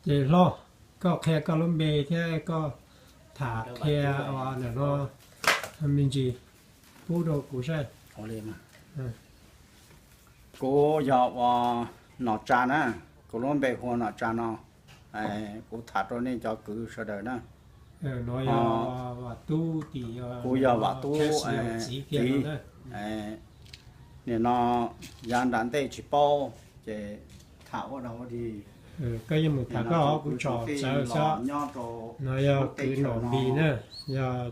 Ces Hlob, koj qhia koj lub npe thiab koj tham qhia ua ntawm no me ntsis pub rau kuv saib. Kuv yog ua Nom Tsa na, kuv lub npe hu ua Nom Tsa no. Kuv tham rau nej cov kwv sawv daws na. Kuv yog Vam Tub txiv. Nim no yav nram ntej tsis paub ces tham ua dog ua dig. Kuv tso kuv txiv los nyob rau lub teb chaws no,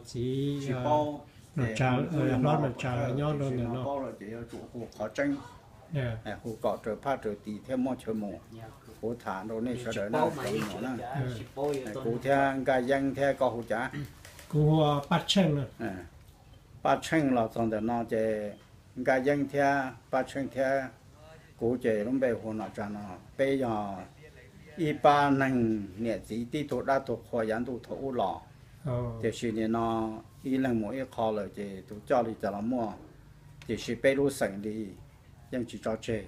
tsis paub, ces kuv kuj yuav mus ua pov thawj, tiam sis no paub lawm ces yuav tsum hu qhov tseeb, hu kom raws phaj raws tis thiab muaj chaw mus. Kuv tham rau nej sawv daws na, kuv thiab Nkaj Yeeb thiab koj hu cas? Kuv hu ua Paj Tsheej. Paj Tsheej los txog ntawm no ces Nkaj Yeeb thiab Paj Tsheej thiab kuv ces lub npe hu Nom Tsa no. Peb yog ib pab neeg niam txiv tib tug dab tug qhua yav ntuj thaum ub los, tiam sis nim no ib leeg mus ib qho lawm ces tus coj li cas los muaj, tiam sis peb lub xeem li yeej tsis tso tseg.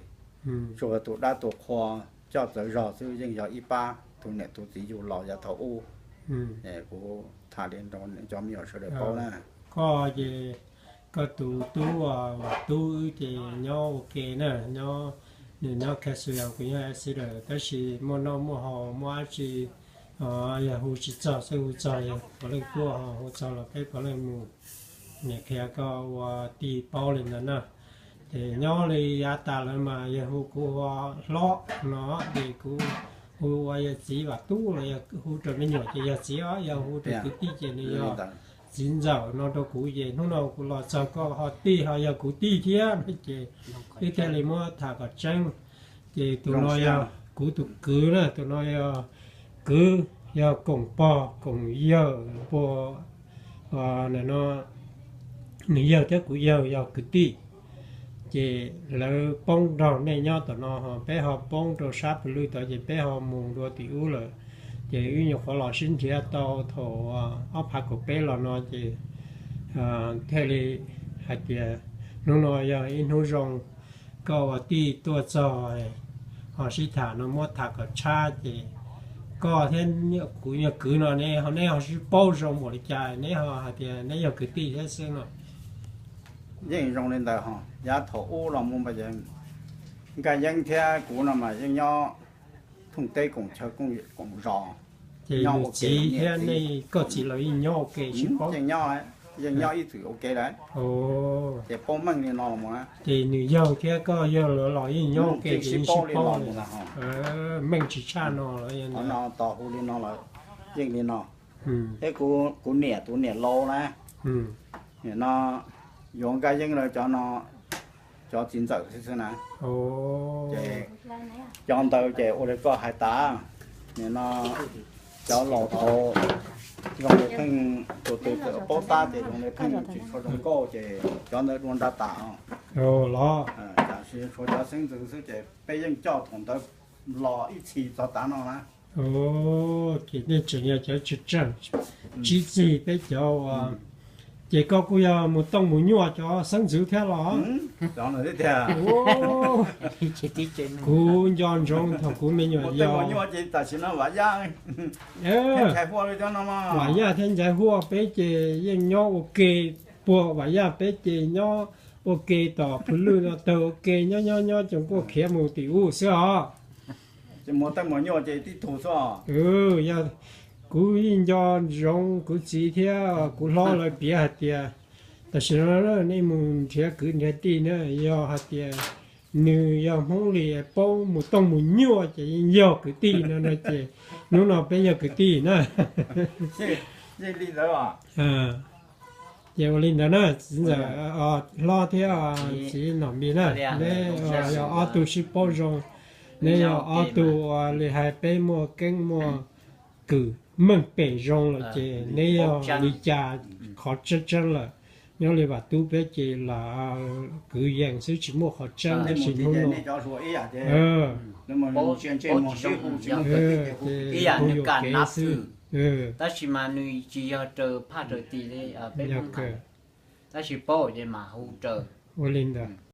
Tsuas tus dab tus qhua coj txawv zog xwb, yeej yog ib pab tus niam tus txiv yug los yav thaum ub. Kuv tham li rau cov me nyuam sawv daws paub na. Koj ces koj tus tub, tub wb ces nyob ua ke na, nyob, nws nyob Khe Xu Yas, kuv nyob Ev Xi Lawm, tab sis muaj noj muaj haus muaj dab tsi, yog hu tsis txog xwb hu txog yog puav leej tuaj, ho hu txog los peb puav leej mus. Niam qhia koj ua tij paub li ntawd na. Ces nyob li yav tas lawm mas yog hu kuv ua Hlob no, ces kuv hu ua yog txiv Vam Tub los yog hu rau me nyuam ces yog txiv os, yog hu rau kwv tij ces nws yog txiv ntxawm no rau kuv. Ces hnub no kuv los txog koj ho tij ho yog kuv tij thiab no ces wb thiaj li muab tham kom tseeb. Ces tus no yog kuv tus kwv na, tus no yog kwv, yog koom pog koom yawg, pog, no, nws yawg thiab kuv yawg yog kwv tij. Ces lawv poob nrog nej nyob tom no, ho peb ho poob rau sab Phu Lwj tod ces peb ho mus dua tim ub lawm. Ces wb nyuam qhuav los sib nrhiav tau thaum ob phav kaum peb los no ces thiaj li hais tias hnub no yog ib hnub zoo, koj ua tij tuaj txog ho sib tham no muab tham kom tshab ces koj thiab kuv yog kwv no ne, neb ho sib paub zoo npaum li cas, neb ho hais tias neb yog kwv tij thiab xwb no. Yeej zoo li ntawd ho, yav thaum ub los mus mas Nkaj Yeeb thiab kuv no mas yeej nyob thooj teb koom chaw koom zos. Ces nws txiv thiab nej koj txiv los yeej nyob ua ke sib paub. Yeej nyob ib txwm ua ke lawm. Ces paub meej li no los mus na. Ces nws yawg thiab koj yawg lawv los yeej nyob ua ke ces sib paub li no. Meej tsis tshaj no los no tos hu li no lawm, yeej li no. Thiab kuv niam tus niam laus na, nim no yuav Nkaj Yeeb lawv cov no, cov txiv ntxawm xwb xwb na. Ces cov ntawd ces ua li koj hais tas, nim no cov laus thaud zoo li pheej tus twg txawm paub tab ces zoo li pheej tsis tshua zoo nkauj ces cov ntawd dua nra tas. Los tam sis tshuav cov xeeb ntxwv xwb ces peb yeej coj thaum ntawd los ib txhis txog tav no na. Ces nej tseem yog cov tswv tseej, tsib txig peb cov uas, ces koj kuj yog mus tooj mus nyuaj cov xeeb ntxwv thiab los? Kuv nco ntsoov thaum kuv me nyuam yog, Vam Yaj thiab Nchaiv Huaj peb ces yeej nyob ua ke, puag Vam Yaj peb ces nyob ua ke tom Phu Lwj no tawg ua ke nyob nyob nyob ces kuj khiav mus tim ub xwb os. Yog kuv yeej nco ntsoov kuv txiv thiab kuv hlob lawv piav hais tias, tam sim no nej mus nrhiav kwv nrhiav tij na, yog hais tias nws yog Hmoob li paub mus tooj mus nyuaj ces yeej yog kwv tij no no ces hnub no peb yog kwv tij na. Ces ua li ntawd na, txiv ntxawm, hlob thiab txiv Nom Npis na, neb yog ob tug sib paub zoo, neb yog ob tug uas li hais peb muaj keeb muaj kwm meej pem zoo lawm ces neb yog li cas qhov tseeb tseeb lawm. Nyob li Vam Tub peb ces lam kwv yees xwb tsis muaj qhov tseeb tab sis hnub no ces hu yuam kev xwb. Tab sis mas nws tsis yog raws phaj raws tis li peb Hmoob hais, tab sis paub ces mas hu raws. Ua li ntawd.